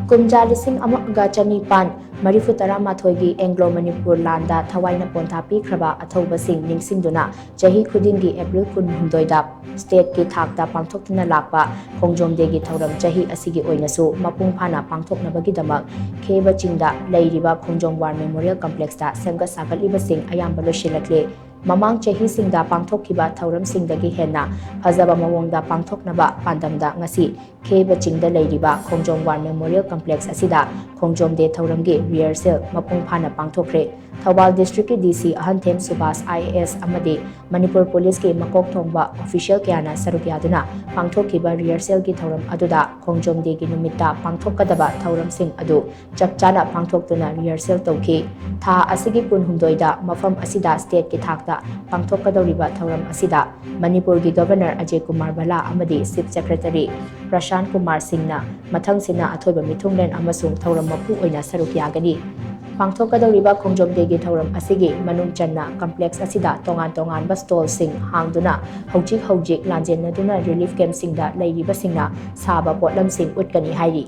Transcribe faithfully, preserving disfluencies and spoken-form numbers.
ꯀꯨꯝꯖꯥ ꯂꯤꯁꯤꯡ ꯑꯃꯒ ꯆꯅꯤꯄꯥꯟ ꯃꯔꯤꯐꯨ ꯇꯔꯥꯃꯥꯊꯣꯏꯒꯤ ꯑꯦꯡꯒ꯭ꯂꯣ ꯃꯅꯤꯄꯨꯔ ꯂꯥꯟꯗ ꯊꯋꯥꯏꯅ ꯄꯣꯟꯊꯥ ꯄꯤꯈ꯭ꯔꯕ ꯑꯊꯧꯕꯁꯤꯡ ꯅꯤꯡꯁꯤꯡꯗꯨꯅ ꯆꯍꯤ ꯈꯨꯗꯤꯡꯒꯤ ꯑꯦꯄ꯭ꯔꯤꯜ ꯀꯨꯟꯍꯨꯝꯗꯣꯏꯗ ꯁ꯭ꯇꯦꯠꯀꯤ ꯊꯥꯛꯇ ꯄꯥꯡꯊꯣꯛꯇꯨꯅ ꯂꯥꯛꯄ ꯈꯣꯡꯖꯣꯝ ꯗꯦꯒꯤ ꯊꯧꯔꯝ ꯆꯍꯤ ꯑꯁꯤꯒꯤ ꯑꯣꯏꯅꯁꯨ ꯃꯄꯨꯡ ꯐꯥꯅ ꯄꯥꯡꯊꯣꯛꯅꯕꯒꯤꯗꯃꯛ ꯈꯦꯕ ꯆꯤꯡꯗ ꯂꯩꯔꯤꯕ ꯈꯣꯡꯖꯣꯝ ꯋꯥꯔ ꯃꯦꯃꯣꯔꯤꯌꯦꯜ ꯀꯝꯄ꯭ꯂꯦꯛꯁꯇ ꯁꯦꯝꯒꯠ ꯁꯥꯒꯠꯂꯤꯕꯁꯤꯡ ꯑꯌꯥꯝꯕ ꯂꯣꯏꯁꯤꯜꯂꯛꯂꯦ꯫ ꯃꯃꯥꯡ ꯆꯍꯤꯁꯤꯡꯗ ꯄꯥꯡꯊꯣꯛꯈꯤꯕ ꯊꯧꯔꯝꯁꯤꯡꯗꯒꯤ ꯍꯦꯟꯅ ꯐꯖꯕ ꯃꯑꯣꯡꯗ ꯄꯥꯡꯊꯣꯛꯅꯕ ꯄꯥꯟꯗꯝꯗ ꯉꯁꯤ ꯈꯦꯕ ꯆꯤꯡꯗ ꯂꯩꯔꯤꯕ ꯈꯣꯡꯖꯣꯝ ꯋꯥꯔ ꯃꯦꯃꯣꯔꯤꯌꯦꯜ ꯀꯝꯄ꯭ꯂꯦꯛꯁ ꯑꯁꯤꯗ ꯈꯣꯡꯖꯣꯝ ꯗꯦ ꯊꯧꯔꯝꯒꯤ ꯔꯤꯍꯔꯁꯦꯜ ꯃꯄꯨꯡ ꯐꯥꯅ ꯄꯥꯡꯊꯣꯛꯈ꯭ꯔꯦ꯫ ꯊꯧꯕꯥꯜ ꯗꯤꯁꯇ꯭ꯔꯤꯛꯀꯤ ꯗꯤ ꯁꯤ ꯑꯍꯟꯊꯦꯝ ꯁꯨꯕꯥꯁ ꯑꯥꯏ ꯑꯦ ꯑꯦꯁ ꯑꯃꯗꯤ ꯃꯅꯤꯄꯨꯔ ꯄꯨꯂꯤꯁꯀꯤ ꯃꯀꯣꯛ ꯊꯣꯡꯕ ꯑꯣꯐꯤꯁꯤꯌꯦꯜ ꯀꯌꯥꯅ ꯁꯔꯨꯛ ꯌꯥꯗꯨꯅ ꯄꯥꯡꯊꯣꯛꯈꯤꯕ ꯔꯤꯍꯔꯁꯦꯜꯒꯤ ꯊꯧꯔꯝ ꯑꯗꯨꯗ ꯈꯣꯡꯖꯣꯝ ꯗꯦꯒꯤ ꯅꯨꯃꯤꯠꯇ ꯄꯥꯡꯊꯣꯛꯀꯗꯕ ꯊꯧꯔꯝꯁꯤꯡ ꯑꯗꯨ ꯆꯞ ꯆꯥꯅ ꯄꯥꯡꯊꯣꯛꯇꯨꯅ ꯔꯤꯍꯔꯁꯦꯜ ꯇꯧꯈꯤ꯫ ꯊꯥ ꯑꯁꯤꯒꯤ ꯀꯨꯟꯍꯨꯝꯗꯣꯏꯗ ꯃꯐꯝ ꯑꯁꯤꯗ ꯁ꯭ꯇꯦꯠꯀꯤ ꯊꯥꯛꯇ ꯄꯥꯡꯊꯣꯛꯀꯗꯧꯔꯤꯕ ꯊꯧꯔꯝ ꯑꯁꯤꯗ ꯃꯅꯤꯄꯨꯔꯒꯤ ꯒꯚꯔꯅꯔ ꯑꯖꯦ ꯀꯨꯃꯥꯔ ꯚꯜꯂꯥ ꯑꯃꯗꯤ ꯆꯤꯐ ꯁꯦꯀ꯭ꯔꯦꯇꯔꯤ ꯄ꯭ꯔꯁꯥꯟ ꯀꯨꯃꯥꯔ ꯁꯤꯡꯅ ꯃꯊꯪꯁꯤꯅ ꯑꯊꯣꯏꯕ ꯃꯤꯊꯨꯡꯂꯦꯟ ꯑꯃꯁꯨꯡ ꯊꯧꯔꯝ ꯃꯄꯨ ꯑꯣꯏꯅ ꯁꯔꯨꯛ ꯌꯥꯒꯅꯤ꯫ ꯄꯥꯡꯊꯣꯛꯀꯗꯧꯔꯤꯕ ꯈꯣꯡꯖꯣꯝ ꯗꯦꯒꯤ ꯊꯧꯔꯝ ꯑꯁꯤꯒꯤ ꯃꯅꯨꯡ ꯆꯟꯅ ꯀꯝꯄ꯭ꯂꯦꯛꯁ ꯑꯁꯤꯗ ꯇꯣꯉꯥꯟ ꯇꯣꯉꯥꯟꯕ ꯁ꯭ꯇꯣꯜꯁꯤꯡ ꯍꯥꯡꯗꯨꯅ ꯍꯧꯖꯤꯛ ꯍꯧꯖꯤꯛ ꯂꯥꯟꯖꯦꯟꯅꯗꯨꯅ ꯔꯤꯂꯤꯐ ꯀꯦꯝꯞꯁꯤꯡꯗ ꯂꯩꯔꯤꯕꯁꯤꯡꯅ ꯁꯥꯕ ꯄꯣꯠꯂꯝꯁꯤꯡ ꯎꯠꯀꯅꯤ ꯍꯥꯏꯔꯤ꯫